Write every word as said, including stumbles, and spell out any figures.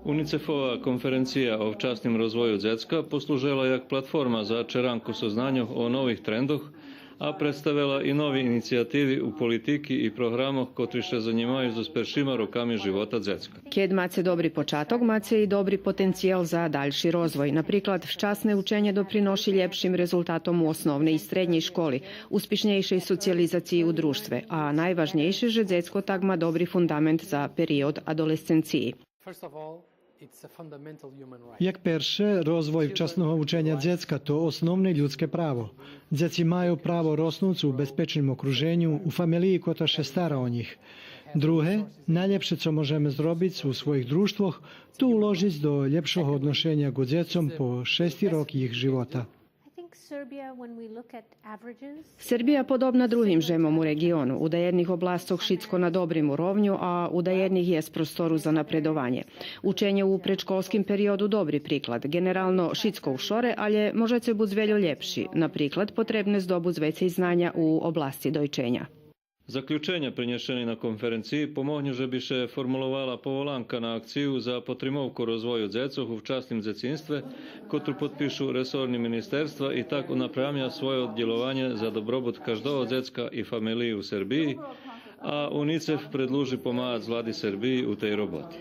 Унїцефова конференция о вчасним розвою дзецка послужела як платформа за черанку сознаньох о нових трендох, а представела и нови инициятиви у политики и програмох котри ше занїмаю зоз першима роками живота дзецка. Кед маце добри початок, маце и добри потенциял за дальши розвой. Наприклад, вчасне ученє доприноши лєпшим резултатом у основней и среднєй школи, успишнєйшей социялизациї у дружтве, а найважнєйше же дзецко так ма добри фундамент за период адолесценциї. First of all, it's a fundamental human right. Як перше, розвой вчасного ученя дзецка то основне людске право. Дзеци маю право роснуц у безпечним окруженю, у фамелиї котра ше стара о нїх. Друге, найлєпше цо можеме зробиц у своїх дружтвох, то уложиц до лєпшого одношеня ґу дзецом по шести рок їх живота. I think Serbia, when we look at averages, Сербия подобна другим жемом у реґиону. У даєдних обласцох шицко на добрим уровню, а у даєдних єст простору за напредованє. Ученє у предшколским периоду добри приклад. Ґенерално шицко у шоре, алє можеце буц вельо лєпши. Наприклад, потребне здобуц вецей знаня у обласци дойченя. Заключеня принєшени на конференциї помогню же би ше формуловала поволанка на акцию за потримовку розвою дзецох у вчасним дзецинстве, котру подпишу ресорни министерства и так унапрямя свойо дїлованє за добробут каждого дзецка и фамелиї у Сербиї, а УНИЦЕФ предлужи помагац влади Сербиї у тей роботи.